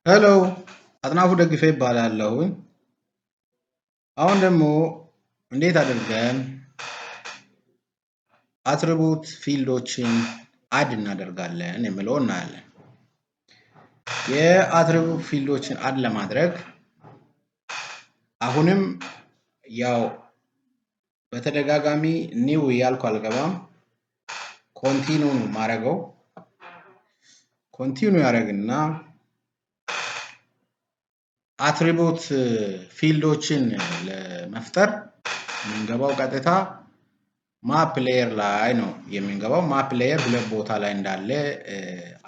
Hello፣ አጥናፉ ደግፌ እባላለሁኝ። አሁን ደግሞ እንዴት አድርገን attribute field ኦችን add እናደርጋለን የሚለው እናያለን። የ attribute field ኦችን add ለማድረግ አሁንም ያው በተደጋጋሚ new እያልኩ አልገባም። Continue ነው ማረገው። Continue ያደረግና attribute field ኦችን ለመፍጠር የምንገባው ቀጥታ map layer ላይ ነው የምንገባው። Map layer ሁለት ቦታ ላይ እንዳለ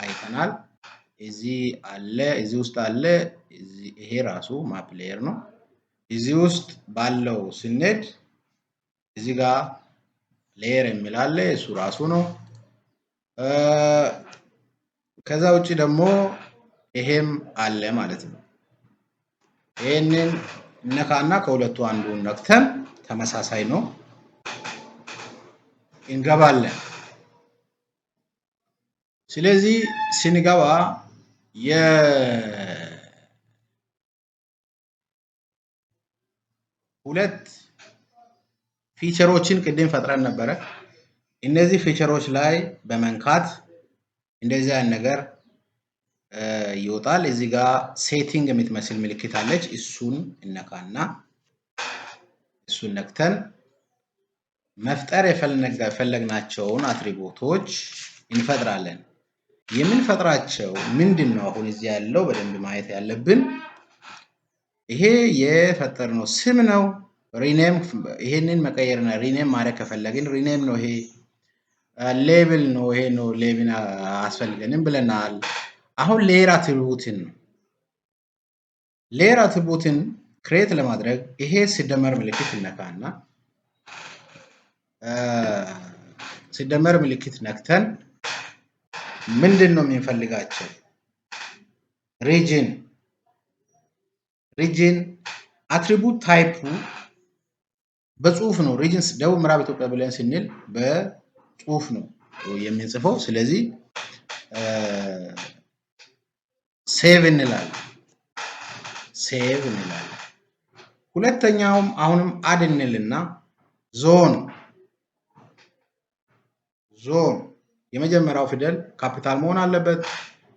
አይተናል። እዚህ አለ፣ እዚህ ውስጥ አለ። ይሄ ራሱ map layer ነው። እዚህ ውስጥ ባለው ስንሄድ እዚህ ጋር layer የሚል አለ፣ እሱ ራሱ ነው። ከዛ ውጭ ደግሞ ይሄም አለ ማለት ነው። ይሄንን እነካና ከሁለቱ አንዱን ነክተን ተመሳሳይ ነው እንገባለን። ስለዚህ ስንገባ የሁለት feature ኦችን ቅድም ፈጥረን ነበረ። እነዚህ feature ኦች ላይ በመንካት እንደዚህ አይነት ነገር ይወጣል። እዚህ ጋር setting የምትመስል ምልክት አለች። እሱን እነካና እሱን ነክተን መፍጠር የፈለግናቸውን attribute ኦች እንፈጥራለን። የምንፈጥራቸው ምንድን ነው? አሁን እዚህ ያለው በደንብ ማየት ያለብን ይሄ የፈጠርነው ስም ነው። Rename፣ ይሄንን መቀየርና rename ማድረግ ከፈለግን rename ነው። ይሄ label ነው። ይሄ ነው፣ label አያስፈልገንም ብለናል። አሁን layer attribute ን ነው። Layer attribute ን create ለማድረግ ይሄ ሲደመር ምልክት እነካና ሲደመር ምልክት ነክተን ምንድን ነው የምንፈልጋቸው? Region attribute type ኡ በጽሁፍ ነው። Region ደቡብ ምዕራብ ኢትዮጵያ ብለን ስንል በጽሁፍ ነው የምንጽፈው። ስለዚህ save እንላለን። Save እንላለን። ሁለተኛውም አሁንም add እንልና ዞን የመጀመሪያው ፊደል ካፒታል መሆን አለበት።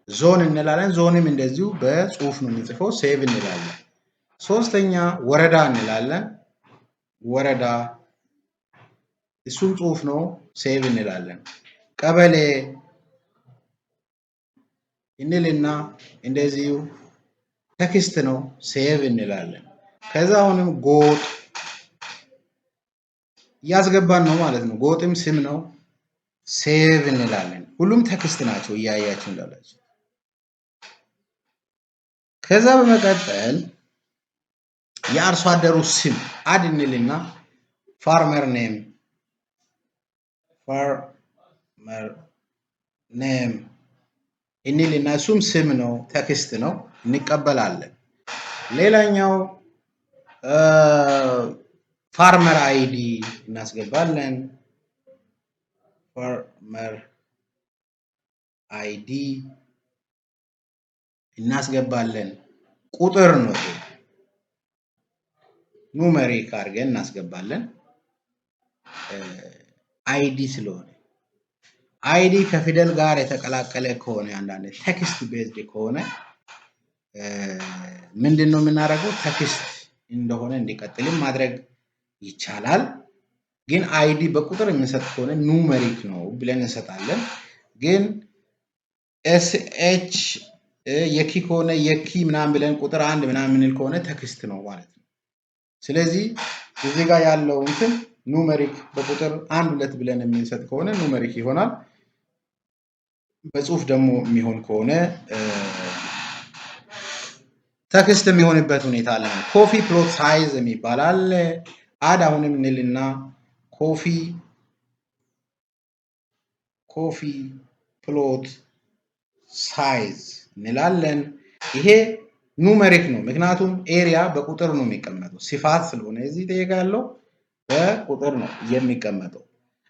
ዞን እንላለን። ዞንም እንደዚሁ በጽሁፍ ነው የምንጽፈው። Save እንላለን። ሶስተኛ ወረዳ እንላለን። ወረዳ እሱም ጽሁፍ ነው። Save እንላለን። ቀበሌ እንልና እንደዚሁ text ነው። Save እንላለን። ከዛ አሁንም ጎጥ እያስገባን ነው ማለት ነው። ጎጥም ስም ነው። Save እንላለን። ሁሉም text ናቸው እያያችሁ እንዳላችሁ። ከዛ በመቀጠል የአርሶ አደሩ ስም add እንልና farmer name እንልና እሱም ስም ነው፣ text ነው፣ እንቀበላለን። ሌላኛው farmer ID እናስገባለን። Farmer ID እናስገባለን። ቁጥር ነው ይሄ፣ numeric አድርገን እናስገባለን። ID ስለሆነ ID ከፊደል ጋር የተቀላቀለ ከሆነ፣ አንዳንድ text based ከሆነ ምንድን ነው የምናደርገው? Text እንደሆነ እንዲቀጥልም ማድረግ ይቻላል። ግን ID በቁጥር የምንሰጥ ከሆነ numeric ነው ብለን እንሰጣለን። ግን SH የኪ ከሆነ የኪ ምናምን ብለን ቁጥር አንድ ምናምን የምንል ከሆነ text ነው ማለት ነው። ስለዚህ እዚህ ጋር ያለው እንትን numeric በቁጥር አንድ ሁለት ብለን የምንሰጥ ከሆነ numeric ይሆናል። በጽሁፍ ደግሞ የሚሆን ከሆነ text የሚሆንበት ሁኔታ አለ። Coffee plot size የሚባል አለ። Add አሁንም እንልና coffee plot size እንላለን። ይሄ numeric ነው፣ ምክንያቱም area በቁጥር ነው የሚቀመጠው። ስፋት ስለሆነ እዚህ ጠየቀ ያለው በቁጥር ነው የሚቀመጠው።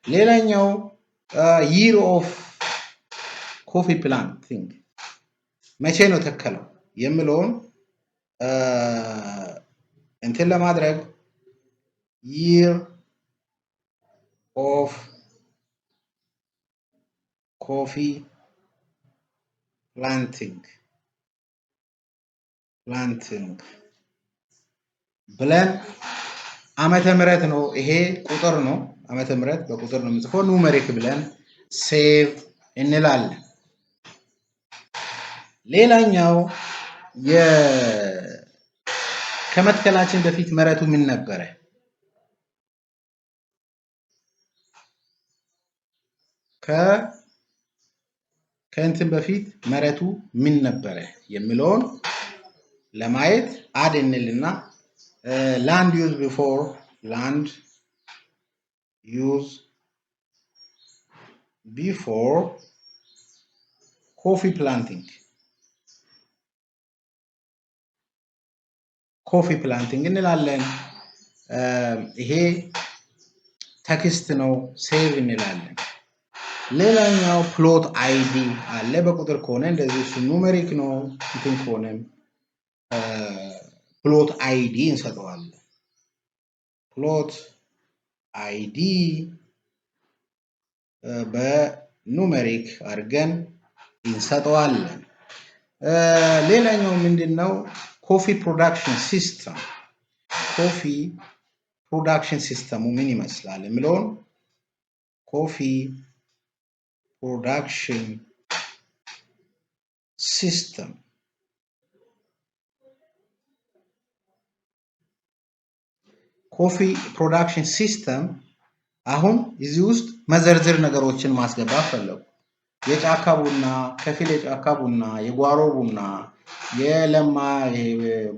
ሌላኛው year of coffee planting፣ መቼ ነው ተከለው? የሚለውን እንትን ለማድረግ year of coffee planting ብለን ዓመተ ምህረት ነው። ይሄ ቁጥር ነው። ዓመተ ምህረት በቁጥር ነው የምጽፈው። Numeric ብለን save እንላለን። ሌላኛው ከመትከላችን በፊት መሬቱ ምን ነበረ? ከእንትን በፊት መሬቱ ምን ነበረ የሚለውን ለማየት add እንልና land use before, land use before coffee planting, coffee planting እንላለን። ይሄ text ነው፣ save እንላለን። ሌላኛው plot ID አለ። በቁጥር ከሆነ እንደዚህ እሱ numeric ነው። እንትን ከሆነም plot ID እንሰጠዋለን። Plot ID በ numeric አድርገን እንሰጠዋለን። ሌላኛው ምንድን ነው? Coffee production system, coffee production system ኡ ምን ይመስላል የሚለውን coffee production system, coffee production system አሁን እዚህ ውስጥ መዘርዝር ነገሮችን ማስገባት ፈለጉ። የጫካ ቡና፣ ከፊል የጫካ ቡና፣ የጓሮ ቡና፣ የለማ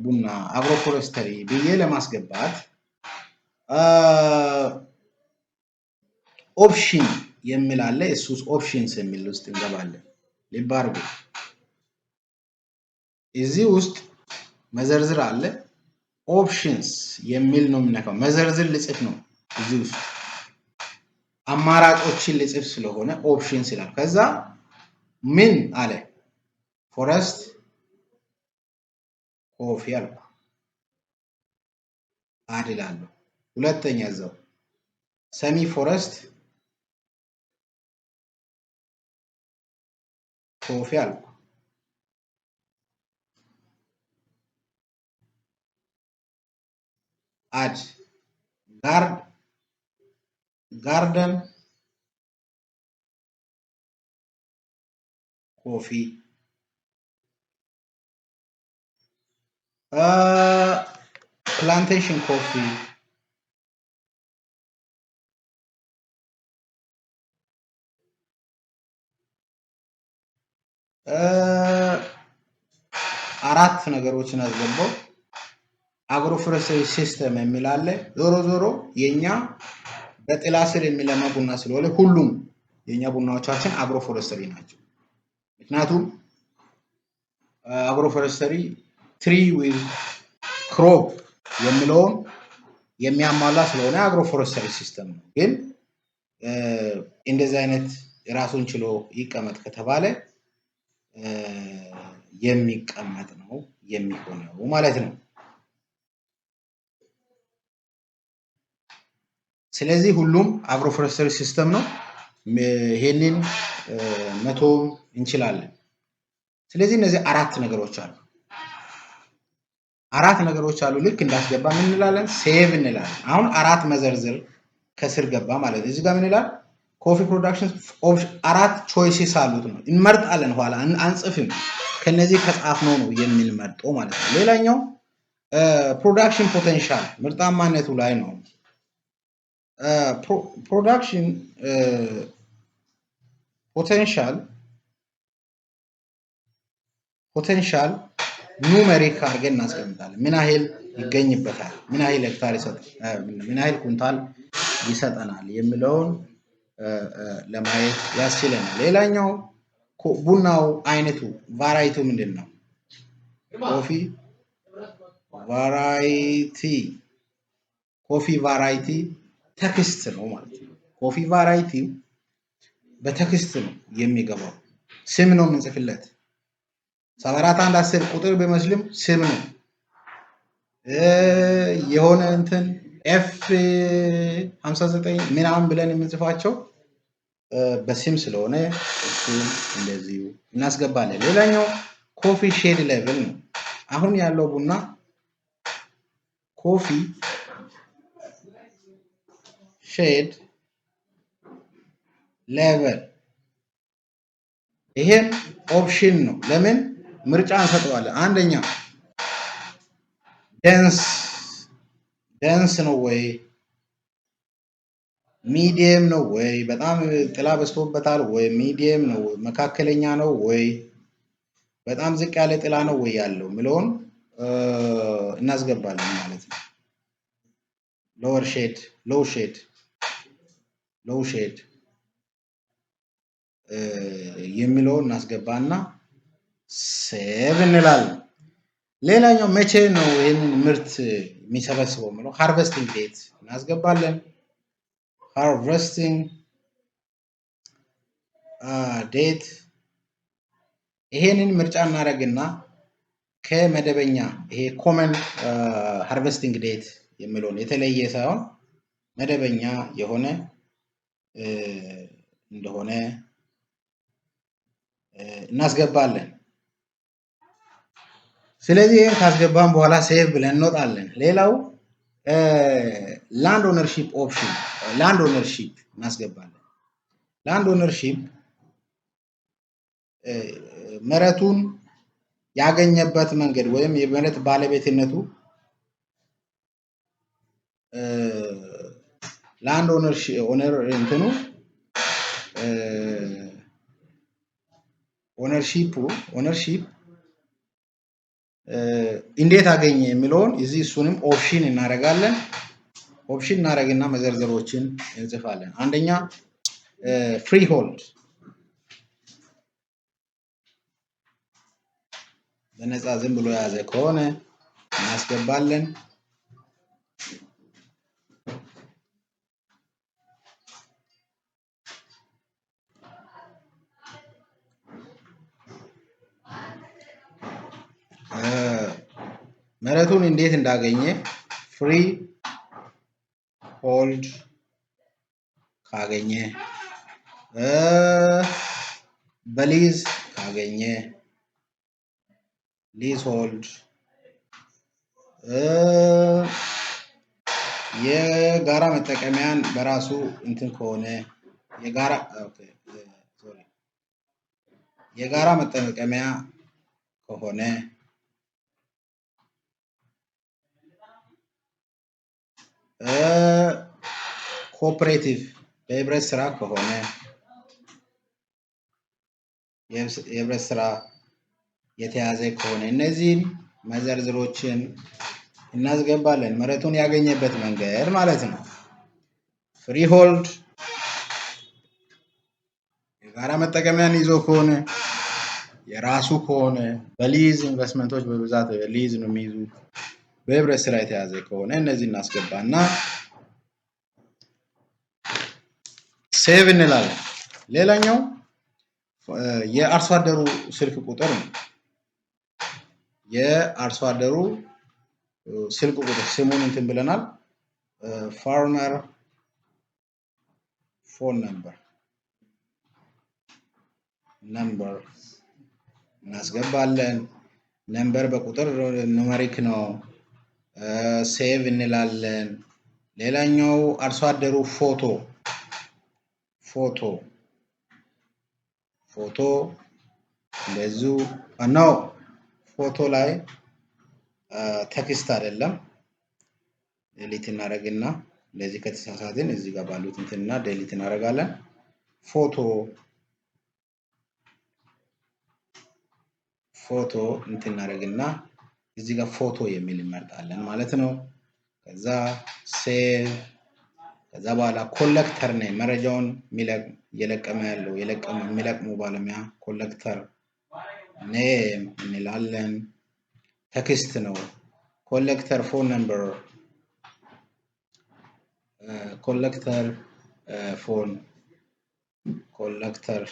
ቡና፣ agroforestry ብዬ ለማስገባት option የሚል አለ። እሱ options የሚል ውስጥ እንገባለን። ልብ አድርጉ። እዚህ ውስጥ መዘርዝር አለ። Options የሚል ነው የምነካው። መዘርዝር ልጽፍ ነው። እዚህ ውስጥ አማራጮችን ልጽፍ ስለሆነ options ይላል። ከዛ ምን አለ? Forest coffee አልኩ፣ add እላለሁ። ሁለተኛ እዛው semi forest coffee አልኩ። Add garden coffee, plantation coffee, አራት ነገሮችን አስገባው። Agroforestry system የሚል አለ። ዞሮ ዞሮ የኛ በጥላ ስር የሚለማ ቡና ስለሆነ ሁሉም የኛ ቡናዎቻችን agroforestry ናቸው። ምክንያቱም agroforestry tree with crop የሚለውን የሚያሟላ ስለሆነ agroforestry system ነው። ግን እንደዚህ አይነት ራሱን ችሎ ይቀመጥ ከተባለ የሚቀመጥ ነው የሚሆነው ማለት ነው። ስለዚህ ሁሉም agroforestry system ነው። ይሄንን መተው እንችላለን። ስለዚህ እነዚህ አራት ነገሮች አሉ። አራት ነገሮች አሉ። ልክ እንዳስገባ ምን እንላለን? Save እንላለን። አሁን አራት መዘርዝር ከስር ገባ ማለት ነው። እዚህ ጋር ምን ይላል? Coffee production አራት choices አሉት ነው። እንመርጣለን፣ ኋላ አንጽፍም። ከነዚህ ከጻፍነው ነው የምንመርጠው ማለት ነው። ሌላኛው production potential ምርታማነቱ ላይ ነው። Production potential numeric አድርገን እናስቀምጣለን። ምን ያህል ይገኝበታል፣ ምን ያህል ሄክታር ምን ያህል ኩንታል ይሰጠናል የሚለውን ለማየት ያስችለናል። ሌላኛው ቡናው አይነቱ variety ው ምንድን ነው? Coffee variety, coffee variety text ነው ማለት ነው። Coffee variety በ text ነው የሚገባው። ስም ነው የምንጽፍለት። 74110 ቁጥር ቢመስልም ስም ነው። የሆነ እንትን F 59 ምናምን ብለን የምንጽፋቸው በስም ስለሆነ እሱን እንደዚሁ እናስገባለን። ሌላኛው coffee shade level ነው። አሁን ያለው ቡና coffee shade level ይሄም option ነው። ለምን ምርጫ እንሰጠዋለን። አንደኛ dense ነው ወይ medium ነው ወይ በጣም ጥላ በዝቶበታል ወይ medium ነው ወይ መካከለኛ ነው ወይ በጣም ዝቅ ያለ ጥላ ነው ወይ ያለው የሚለውን እናስገባለን ማለት ነው። Lower shade፣ low shade፣ low shade የሚለውን እናስገባና save እንላለን። ሌላኛው መቼ ነው ይህንን ምርት የሚሰበስበው የሚለው harvesting date እናስገባለን። Harvesting date ይሄንን ምርጫ እናደርግና ከመደበኛ ይሄ common harvesting date የሚለውን የተለየ ሳይሆን መደበኛ የሆነ እንደሆነ እናስገባለን። ስለዚህ ይህን ካስገባን በኋላ save ብለን እንወጣለን። ሌላው land ownership option፣ land ownership እናስገባለን። Land ownership መሬቱን ያገኘበት መንገድ ወይም የመሬት ባለቤትነቱ land owner እንትኑ ownership ኡ ownership እንዴት አገኘ የሚለውን እዚህ እሱንም option እናደርጋለን። Option እናደርግና መዘርዘሮችን እንጽፋለን። አንደኛ freehold፣ በነፃ ዝም ብሎ የያዘ ከሆነ እናስገባለን። መሬቱን እንዴት እንዳገኘ freehold ካገኘ፣ በሊዝ ካገኘ leasehold፣ የጋራ መጠቀሚያን በራሱ እንትን ከሆነ የጋራ okay sorry የጋራ መጠቀሚያ ከሆነ፣ cooperative በህብረት ስራ ከሆነ፣ የህብረት ስራ የተያዘ ከሆነ እነዚህን መዘርዝሮችን እናስገባለን። መሬቱን ያገኘበት መንገድ ማለት ነው። Freehold፣ የጋራ መጠቀሚያን ይዞ ከሆነ፣ የራሱ ከሆነ፣ በሊዝ፣ ኢንቨስትመንቶች በብዛት በሊዝ ነው የሚይዙት። በህብረት ስራ የተያዘ ከሆነ እነዚህ እናስገባና save እንላለን። ሌላኛው የአርሶ አደሩ ስልክ ቁጥር ነው። የአርሶ አደሩ ስልክ ቁጥር ስሙን እንትን ብለናል። Farmer phone number እናስገባለን። Number በቁጥር numeric ነው። Save እንላለን። ሌላኛው አርሶ አደሩ ፎቶ እንደዚሁ ነው። ፎቶ ላይ text አይደለም። Delete እናደርግና እንደዚህ ከተሳሳትን እዚህ ጋር ባሉት እንትንና delete እናደርጋለን። ፎቶ እንትን እናደርግና እዚህ ጋር ፎቶ የሚል እንመርጣለን ማለት ነው። ከዛ save። ከዛ በኋላ collector ነው መረጃውን እየለቀመ ያለው የሚለቅሙ ባለሙያ collector name እንላለን። Text ነው። Collector phone number፣ collector phone፣ collector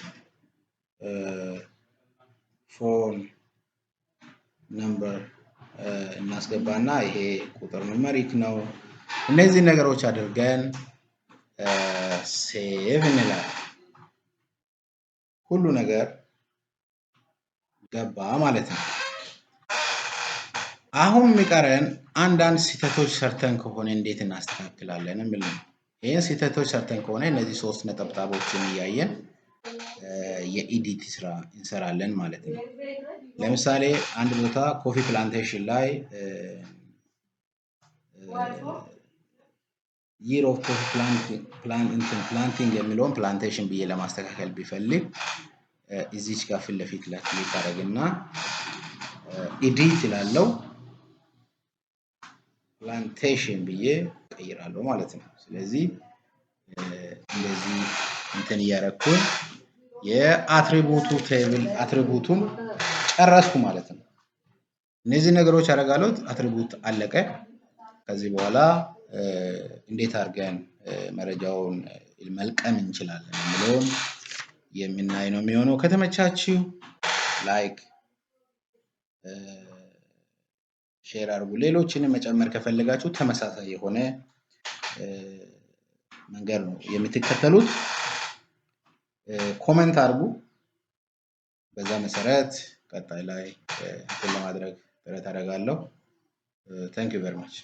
phone Number እናስገባና ይሄ ቁጥር numeric ነው። እነዚህ ነገሮች አድርገን save እንላለን። ሁሉ ነገር ገባ ማለት ነው። አሁን የሚቀረን አንዳንድ ስህተቶች ሰርተን ከሆነ እንዴት እናስተካክላለን የሚል ነው። ይህን ስህተቶች ሰርተን ከሆነ እነዚህ ሶስት ነጠብጣቦችን እያየን የ edit ስራ እንሰራለን ማለት ነው። ለምሳሌ አንድ ቦታ coffee plantation ላይ year of coffee planting የሚለውን plantation ብዬ ለማስተካከል ብፈልግ እዚች ጋር ፊት ለፊት ላይ click አደረግና edit እላለው፣ plantation ብዬ ቀይራለሁ ማለት ነው። ስለዚህ እንደዚህ እንትን እያረኩኝ የ attribute ኡ table attribute ኡን ጨረስኩ ማለት ነው። እነዚህ ነገሮች አደርጋለሁ። Attribute አለቀ። ከዚህ በኋላ እንዴት አድርገን መረጃውን መልቀም እንችላለን የሚለውን የምናይ ነው የሚሆነው። ከተመቻችሁ like፣ share አድርጉ። ሌሎችንም መጨመር ከፈለጋችሁ ተመሳሳይ የሆነ መንገድ ነው የምትከተሉት። Comment አድርጉ። በዛ መሰረት ቀጣይ ላይ እንትን ለማድረግ ጥረት አደርጋለሁ። Thank you very much.